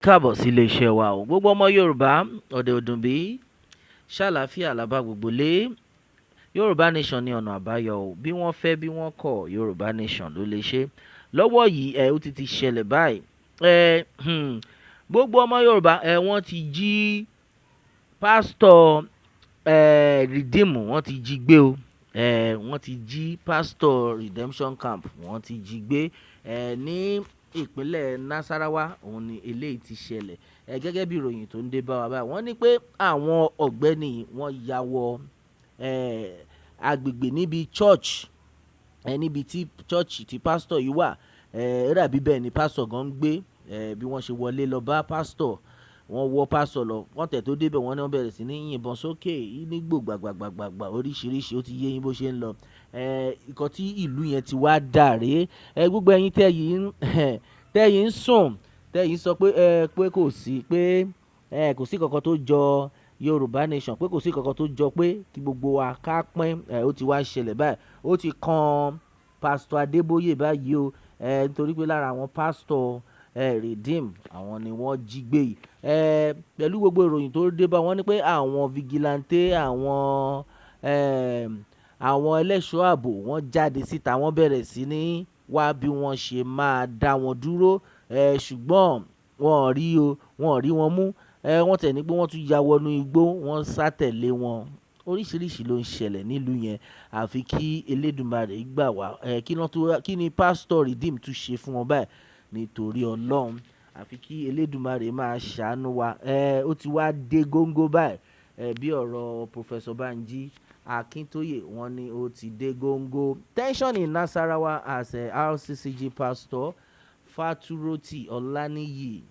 Káàbọ̀ sí iléeṣẹ́ wa o. Gbogbo ọmọ Yorùbá, ọ̀dẹ̀ òdùnbí, ṣàlàáfíà làbá gbogbo lé. Yorùbá Nation ní ọ̀nà àbáyọ o. Bí wọ́n fẹ́ bí wọ́n kọ̀, Yorùbá Nation ló lè ṣe. Lọ́wọ́ yìí, ẹ ó ti ṣẹlẹ̀ báyìí. Ẹ gbogbo ọmọ Yorùbá, ẹ wọ́n ti jí pásítọ̀ Redeem, wọ́n ti jí gbé o. Ẹ wọ́n ti jí pásítọ̀ Redemption Camp, wọ́n ti jí gbé ẹ ní ìpínlẹ̀ Nasarawa. Òun ni eléyìí ti ṣẹlẹ̀. Ẹ gẹ́gẹ́ bí ìròyìn tó ń dé bá wa báyìí, wọ́n ní pé àwọn ọ̀gbẹ́ni wọ́n ya wọ agbègbè níbi church, ẹ níbi tí church tí pásítọ̀ yìí wà. Ẹ ó dàbí bẹ́ẹ̀ ni pásítọ̀ gan ń gbé. Ẹ bí wọ́n ṣe wọlé lọ bá pásítọ̀, wọ́n wọ́ pásítọ̀ lọ. Wọ́n tẹ̀ tó débẹ̀, wọ́n ní wọ́n bẹ̀rẹ̀ sí ní yìnbọn sókè ní gbògbàgbàgbàgbà oríṣiríṣi. Ó ti yé yín bó ṣe ń lọ. Ẹ nǹkan tí ìlú yẹn ti wá dà rèé. Ẹ gbogbo ẹ̀yin tẹ́ yìí ń sùn, tẹ́ yìí ń sọ pé ẹ pé kò sí, pé ẹ kò sí kankan tó jọ Yorùbá Nation, pé kò sí kankan tó jọ pé kí gbogbo wa ká pín ẹ, ó ti wá ṣẹlẹ̀ báyìí. Ó ti kan Pásítọ̀ Adébóyè báyìí o, ẹ nítorí pé lára àwọn pásítọ̀ Redeem, àwọn ni wọ́n jí gbé yìí. Ẹ pẹ̀lú gbogbo ìròyìn tó dé bá wọn ní pé àwọn vigilante, àwọn ẹlẹ́ṣọ́ ààbò, wọ́n jáde síta, wọ́n bẹ̀rẹ̀ sí ní wá bí wọ́n ṣe máa dá wọn dúró, ẹ ṣùgbọ́n wọn ò rí o, wọn ò rí wọn mú. Ẹ wọ́n tẹ̀ ní pé wọ́n tún ya wọnú igbó, wọ́n sá tẹ̀lé wọn. Oríṣiríṣi ló ń ṣẹlẹ̀ nílùú yẹn, àfi kí Elédùmarè gbà wá. Ẹ kí ni pásítọ̀ Redeem tún ṣe fún wọn báyìí? Nítorí Ọlọ́run, àfi kí Elédùmarè máa ṣàánú wa. Ẹ ó ti wá dé góńgó báyìí. Ẹ bí ọ̀rọ̀ Professor Banji Akintoye, wọ́n ní ó ti dé góńgó. Tension in Nasarawa as a RCCG pastor Faturoti Olaniyi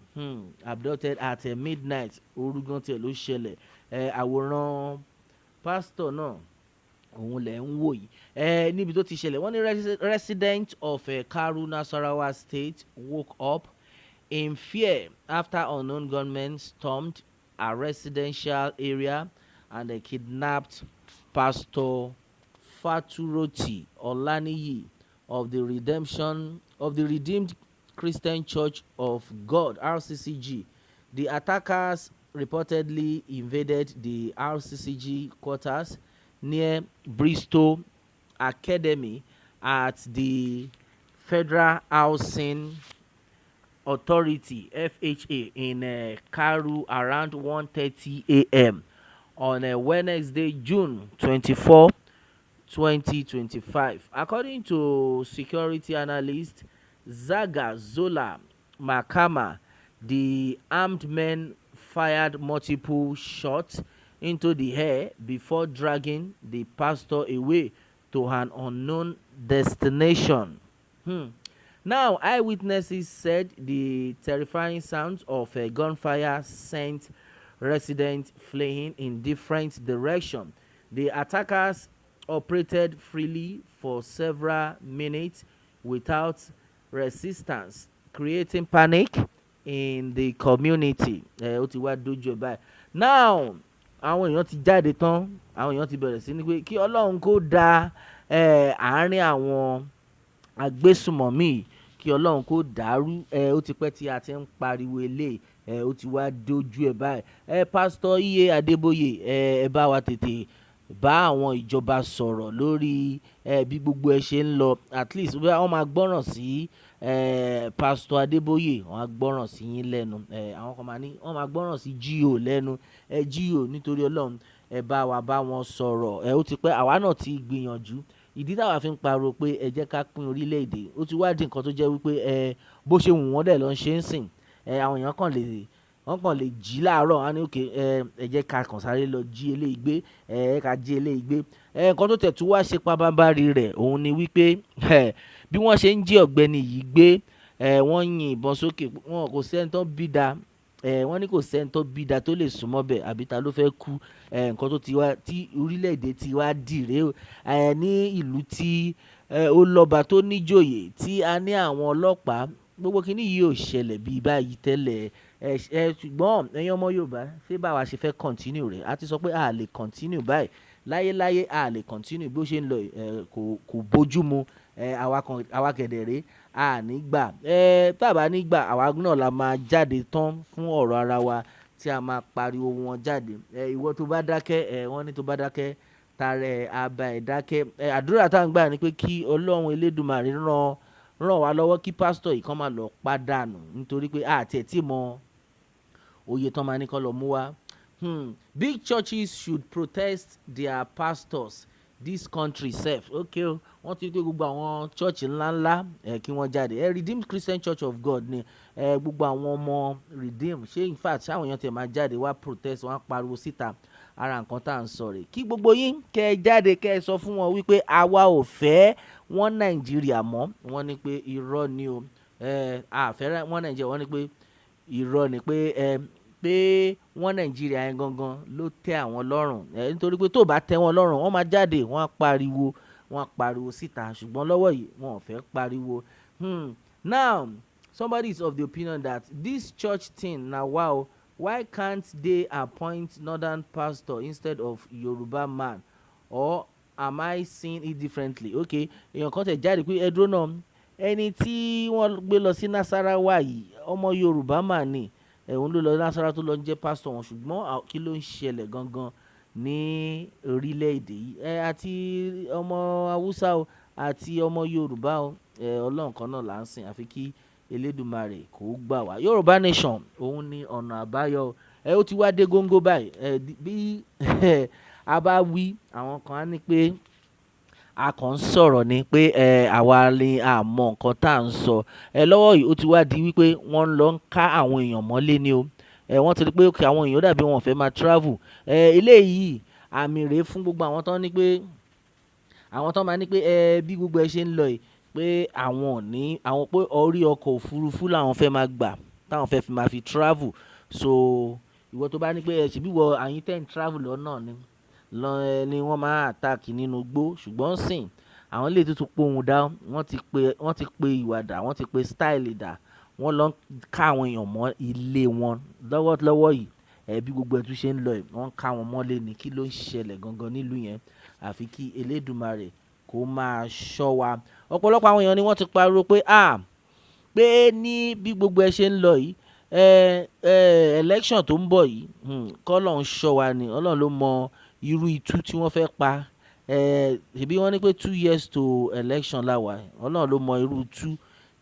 abducted at midnight. Òru gan tiẹ̀ ló ṣẹlẹ̀. Ẹ àwòrán pásítọ̀ náà òun lẹ̀ ń wò yìí ẹ níbi tó ti ṣẹlẹ̀. Wọ́n ní resident of Karu, Nasarawa State, woke up in fear after unknown gunmen stormed a residential area and kidnapped Pastor Faturoti Olaniyi of the Redeemed Christian Church of God, RCCG. The attackers reportedly invaded the RCCG quarters near Bristol Academy at the Federal Housing Authority, FHA, in Karu around 1:30 a.m. on Wednesday, June 24, 2025. According to security analyst Zaga Zola Makama, the armed men fired multiple shots into the air before dragging the pastor away to an unknown destination. Now, eyewitnesses said the terrifying sounds of a gunfire sent residents fleeing in different directions. The attackers operated freely for several minutes without resistance, creating panic in the community. Ẹ ó ti wá dójú ẹ báyìí. Now, àwọn èèyàn ti jáde tán, àwọn èèyàn ti bẹ̀rẹ̀ sí ní pé kí Ọlọ́run kó da àárín àwọn agbésùmọ̀mí, kí Ọlọ́run kó dàrú. Ẹ ó ti pẹ́ tí a ti ń pariwo eléyìí, ẹ ó ti wá dójú ẹ báyìí. Ẹ Pásítọ̀ Iye Adébóyè, ẹ bá wa tètè bá àwọn ìjọba sọ̀rọ̀ lórí bí gbogbo ẹ ṣe ń lọ. At least bí wọ́n máa gbọ́ràn sí Pásítọ̀ Adébóyè, wọ́n á gbọ́ràn sí yín lẹ́nu. Ẹ àwọn kan máa ní wọ́n máa gbọ́ràn sí G.O lẹ́nu. Ẹ G.O, nítorí Ọlọ́run, ẹ bá wa bá wọn sọ̀rọ̀. Ẹ ó ti pẹ́ àwa náà ti gbìyànjú. Ìdí táwa fi ń pariwo pé ẹ jẹ́ ká pín orílẹ̀ èdè, ó ti wá di nǹkan tó jẹ́ wípé ẹ bó ṣe wù wọ́n dẹ̀ lọ ṣe ń sìn. Ẹ àwọn èèyàn kàn lè, wọ́n kàn lè jí láàárọ̀, wọ́n á ní okay, ẹ jẹ́ ká kàn sáré lọ jí eléyìí gbé, ẹ ká jí eléyìí gbé. Ẹ nǹkan tó tẹ̀ tún wá ṣe pabambarì rẹ̀ òun ni wípé bí wọ́n ṣe ń jí ọ̀gbẹ́ni yìí gbé, ẹ wọ́n yin ìbọn sókè, wọn kò sí ẹni tó bí da. Ẹ wọ́n ní kò sí ẹni tó bí da tó lè súnmọ́ bẹ̀, àbí ta ló fẹ́ kú. Ẹ nǹkan tó ti wá tí orílẹ̀ èdè ti wá dì rè o. Ẹ ní ìlú tí ó lọ́ba tó níjòyè, tí a ní àwọn ọlọ́pàá, gbogbo kíní yìí ò ṣẹlẹ̀ bí báyìí tẹ́lẹ̀. Ẹ ṣùgbọ́n ẹ̀yin ọmọ Yorùbá, ṣé bá wa ṣe fẹ́ continue rẹ̀? A ti sọ pé a lè continue báyìí láyéláyé, a lè continue bí ó ṣe ń lọ. Ẹ kò bójú mu. Àwa kan, àwa kẹ̀dẹ̀rẹ́ a ní gbà. Tá a bá ní gbà, àwa náà la máa jáde tán fún ọ̀rọ̀ ara wa tí a máa pariwo wọn jáde. Ìwọ tó bá dákẹ́, wọ́n ní tó bá dákẹ́, tara ẹ á bá ẹ dákẹ́. Àdúrà tá ń gbà ni pé kí Ọlọ́run Elédùmarè ràn wá lọ́wọ́ kí pásítọ̀ yìí kan máa lọ pàdánù, nítorí pé a ò tiẹ̀ tí mọ oye tán máa ní kó lọ mú wá. Big churches should protest their pastors, this country sef. Okay o, wọ́n ti pé gbogbo àwọn church ńláńlá ẹ kí wọ́n jáde. Redeemed Christian Church of God ni gbogbo àwọn ọmọ Redeem ṣé, in fact, ṣáwọn èèyàn tẹ̀ máa jáde wá protest, wọ́n á pariwo síta. Ara nǹkan tá à ń sọ rè, kí gbogbo yín kẹ́ ẹ jáde, kẹ́ ẹ sọ fún wọn wípé àwa ò fẹ́ wọn Nàìjíríà mọ́. Wọ́n ní pé irọ́ ni o, àfẹ́ wọn Nàìjíríà. Wọ́n ní pé irọ́ ni, pé wọ́n Nàìjíríà yẹn gangan ló tẹ́ àwọn lọ́rùn, nítorí pé tó bá tẹ́ wọn lọ́rùn, wọ́n máa jáde, wọ́n á pariwo, wọ́n á pariwo síta. Ṣùgbọ́n lọ́wọ́ yìí, wọn ò fẹ́ pariwo. Now somebody is of the opinion that this church thing na wow, why can't they appoint northern pastor instead of Yoruba man, or am I seeing it differently? Okay, èèyàn kan tẹ̀ jáde pé ẹ dúró náà, ẹni tí wọ́n gbé lọ sí Nasarawa yìí, ọmọ Yorùbá mà ní ẹ̀hún ló lọ Nasarawa tó lọ ń jẹ́ pásítọ̀ wọn. Ṣùgbọ́n kí ló ń ṣẹlẹ̀ gangan ní orílẹ̀-èdè yìí? Àti ọmọ Haúsá o àti ọmọ Yorùbá o, Ọlọ́run kan náà là ń sìn, àfi kí Elédùmarè kó gbà wá. Yorùbá Nation òun ni ọ̀nà àbáyọ. Ó ti wá dé góńgó báyìí. Bí a bá wí, àwọn kan á ní pé a kàn ń sọ̀rọ̀ ni, pé àwa ni a mọ nǹkan tá à ń sọ. Lọ́wọ́ yìí, ó ti wá di wípé wọ́n ń lọ ń ká àwọn èèyàn mọ́lé ni o. Wọ́n ti rí pé okay, àwọn èèyàn dàbí wọn ò fẹ́ máa travel. Eléyìí àmì rèé fún gbogbo àwọn tó ní pé àwọn tó máa ní pé bí gbogbo ẹ ṣe ń lọ yìí, pé àwọn ò ní àwọn pé orí ọkọ̀ òfurufú làwọn fẹ́ máa gbà táwọn fẹ́ fi máa fi travel. So ìwọ tó bá ní pé ẹ ṣèbí wọ àyín tẹ́ ń travel lọ́nà ni lọ ni wọ́n máa attack nínú igbó. Ṣùgbọ́n sìn àwọn ilé tuntun pohùn dá, wọ́n ti pe ìwà dà, wọ́n ti pe style dà, wọ́n lọ ń ká àwọn èèyàn mọ́ ilé wọn lọ́wọ́lọ́wọ́ yìí. Bí gbogbo ẹ tún ṣe ń lọ yìí, wọ́n ń ká wọn mọ́lé ni. Kí ló ń ṣẹlẹ̀ gangan nílùú yẹn? Àfi kí Elédùmarè kó máa ṣọ́ wa. Ọ̀pọ̀lọpọ̀ àwọn èèyàn ni wọ́n ti pariwo pé ah, pé ní bí gbogbo ẹ ṣe ń lọ yìí, ẹ ẹ election tó ń bọ̀ yìí, k'Ọlọ́run ṣọ́ wa ni. Ọlọ́run ló mọ irú itú tí wọ́n fẹ́ pa. Ṣèbí wọ́n ní pé 2 years to election la wà. Ọlọ́run ló mọ irú itú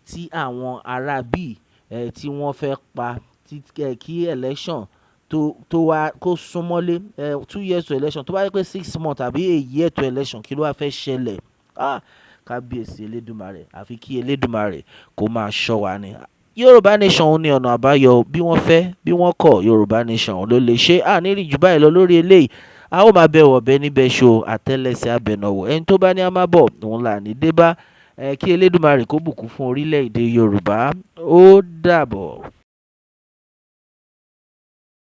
tí àwọn ará bí tí wọ́n fẹ́ pa tí kí election tó wá kó súnmọ́lé. 2 years to election, tó bá jẹ́ pé 6 months àbí a year to election, kí ló wá fẹ́ ṣẹlẹ̀? Ah, kábíyèsí Elédùmarè, àfi kí Elédùmarè kó máa ṣọ́ wa ni. Yorùbá Nation ní ọ̀nà àbáyọ. Bí wọ́n fẹ́, bí wọ́n kọ̀, Yorùbá Nation ló lè ṣe. A ní rí jù báyìí lọ lórí eléyìí. A ó máa bẹ̀wọ̀ ọ̀bẹ níbẹ̀ ṣo àtẹ́lẹsẹ̀ abẹ̀nàwọ̀. Ẹni tó bá ní a máa bọ̀, òun là ní dé bá. Kí Elédùmarè kó bùkún fún orílẹ̀-èdè Yorùbá. Ó dàbọ̀.